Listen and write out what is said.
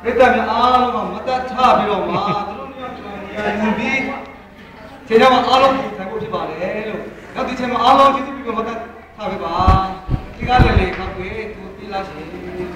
Hkriꞈ yaˇ miˇ a loˍ ma maˇ taˆ htaˇ ve law ma, teˇ loˉ nyi a miˇ a nyi biˇ, teˇ nyi ma a loˍ htaꞈ k'oˆ piˇ baˬ leh loˬ, yaˇ teˇ chehˇ ma a loˍ chi teˇ piˇ ve maˇ taˆ htaˇ ve baˬ. Teˇ g'aˇ leh leh hk'a peu-eˬ to piˇ laˇ sheˍ.